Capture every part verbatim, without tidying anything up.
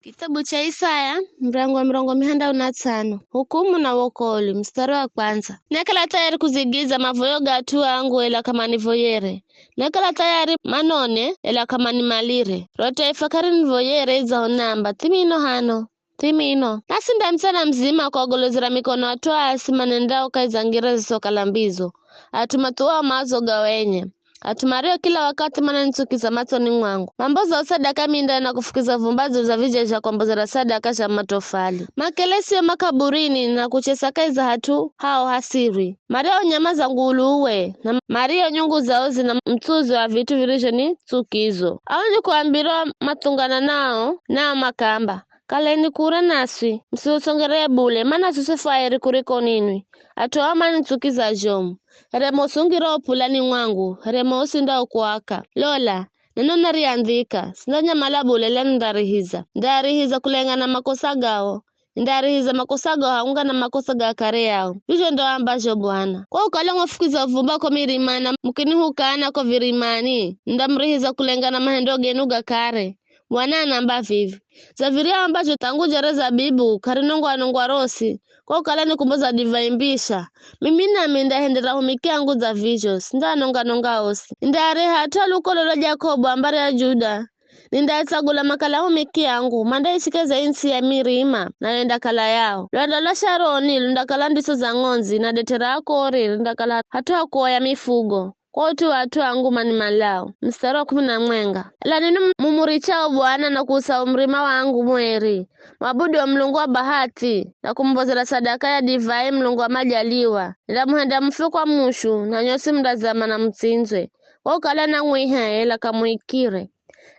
Kitabu cha Isaya, mrango wa mirongo mihanda una tsano, hukumu na wokolwi, mstari wa kwanza. Nakala tayari kuzigiza mavoyo ga at'u angu, ela k'amanivoyere. Nakala tayari manone, ela k'amanimalire. Ro taifa k'arinivoyere idzaho namba, thimino hano, thimino. Nasi nda mtsana mzima kuagolozera mikono at'u aasi manendao kahi za ngira zisokala mbizo. At'u mathuwao maazo gao enye. At'u mario kila wakathi mananitsukiza matsoni mwangu. Mamboza usadaka minda na kufukiza vumbadzo za vizhahi zha kwambozera sadaka zha matofali. Makelesio makaburini na kuchesa kahi za hat'u hao hasirwi. Mario nyama za nguluwe, na mario nyungu zao zina mtsuzi wa vit'u virizho ni tsukizo. Ao nikuambirwa mathungana nao, nao makamba, "Kaleni kure naswi, musihutsongereye bule, mana swi si fwairi kuriko ninwi." At'u aa manitsukiza zhomu. Here mosi ungirao pulani mwangu, here mosi ndao kuaka. Lola, neno nariandhika, sindanyamala bule, ela nindarihiza. Ndarihiza kulengana na makosa gao. Nindarihiza makosa gao haunga na makosa ga kare yao. Vizho ndo ambazho Bwana. Kwa ukala mwafukiza uvumba ko mirimani na mukinihukana ko virimani, nindamurihiza kulengana na mahendo genu ga kare. Bwana anamba vivi, "Dza viryahu ambazho thangu jere zabibu k'arinongwa-nongwa rosi, kwa ukala ni kumboza divai mbisha, mimi nami ndahendera ahumiki angu dza vizho, sindaanonga-nonga osi. Nindaareha at'u a lukolo lwa Jakobu ambari a Juda, nindatsagula makala ahumiki angu, mandaishika za ntsi ya mirima, nayo indakala yao. Lwanda lwa Sharoni lundakala ndiso za ng'ondzi, na det'e ra Akori rindakala hat'u ha kuoya mifugo, kwa ut'u wa at'u angu manimalao." Mstari wa kumi na mwenga. Ela ninwi mumurichao Bwana na kuusa umurima wangu mweri, mwabudu wa mulungu wa bahathi, na kumuvozera sadaka ya divai mulungu wa majaliwa, nindamuhenda mufe kwa mushu, na nyosi mundazama na mutsindzwe. Kwa ukala namwiha, ela k'amuikire.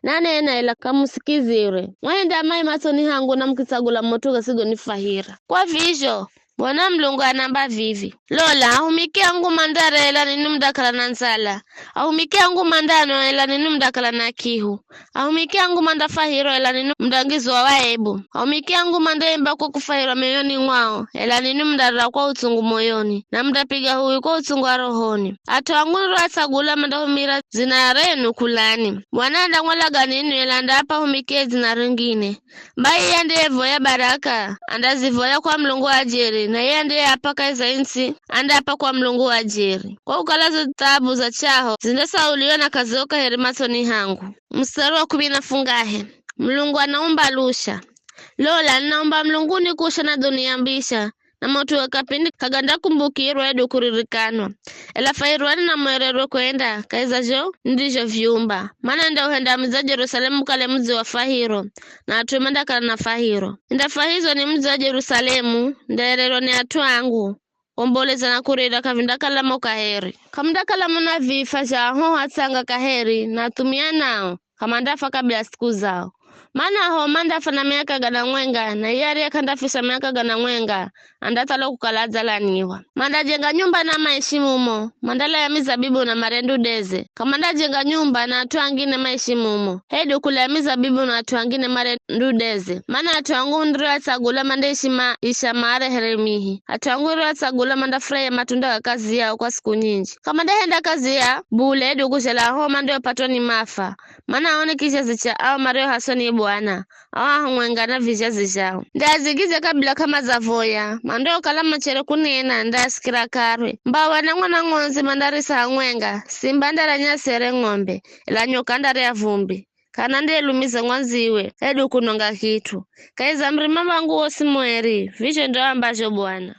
Nanena, ela k'amusikizire. Mwahenda mai matsoni hangu na mukitsagula mut'u gasigonifwahira. Kwa vizho, Bwana Mulungu anamba vivi, "Lola, ahumiki angu mandare, ela ninwi mundakala na ndzala. Ahumiki angu mandano, ela ninwi mundakala na kihu. Ahumiki angu mandafwahirwa, ela ninwi mundangizwa wa aibu. Ahumiki angu mandaimba kwa kufwahirwa mioyoni mwao, ela ninwi mundarira kwa utsungu moyoni, na mundapiga huwi kwa utsungu wa rohoni. At'u angu niriatsagula mandahumira dzina renu kulani. Bwana andang'walaga ninwi, ela ndaap'a ahumikie dzina ringine. Mbai iye andiyevoya baraka, andazivoya kwa mulungu wa jeri, na iye andiyeap'a kahi za ntsi, andaap'a kwa mulungu wa jeri. Kwa ukala zo thabu za chaho zindasauliwa na k'azioka here matsoni hangu." Mstari wa kumi na fungahe. Mulungu anaumba lusha. Lola, ninaumba mulunguni kusha na dhunia mbisha, na mut'u wa kapindi k'agandakumbukirwa hedu kuririkanwa. Ela fwahirwani na mwererwe kwenda kahi za zho nindizhoviumba, mana nindauhenda mudzi wa Jerusalemu ukale mudzi wa fwahiro, na at'u mandakala na fwahiro. Nindafwahizwa ni mudzi wa Jerusalemu, nindaererwa ni at'u angu, omboleza na kurira k'avindakala mo kaheri. K'amundakala muna vifa zha ahoho atsanga kaheri, na athumia nao k'amandafwa kabila siku zao. Mana ahoho mandafwa na miaka gana mwenga, na iye ariye k'andafisha miaka gana mwenga, andathalwa kukala adzalaniwa. Mandajenga nyumba na maishi mumo, mandalaya mizabibu na mare ndudeze. K'amandajenga nyumba na at'u angine maishi mumo, hedu kulaya mizabibu na at'u angine mare ndudeze. Mana at'u angu niriatsagula mandaishi maisha mare here mihi. At'u angu niriatsagula mandafurahia matunda ga kazi yao kwa siku nyinji. K'amandahenda kazi ya bule hedu kuzhala ahoho mandiopatwa ni mafa. Mana ao ni kizhazi cha ao mariohaswa ni Bwana, ao a hamwenga na vizhazi zhao. Ndaazigizya kabila k'amadzavoya, mandiokala machere kunena, ndaasikira kare. Mbawa na mwana ng'ondzi mandarisa hamwenga, simba ndaranyasi here ng'ombe, ela nyoka ndarya vumbi. K'ana andiyelumiza mwandziwe, hedu kunonga kit'u. Kahi za murima wangu wosi mweri, vizho ndo ambazho Bwana.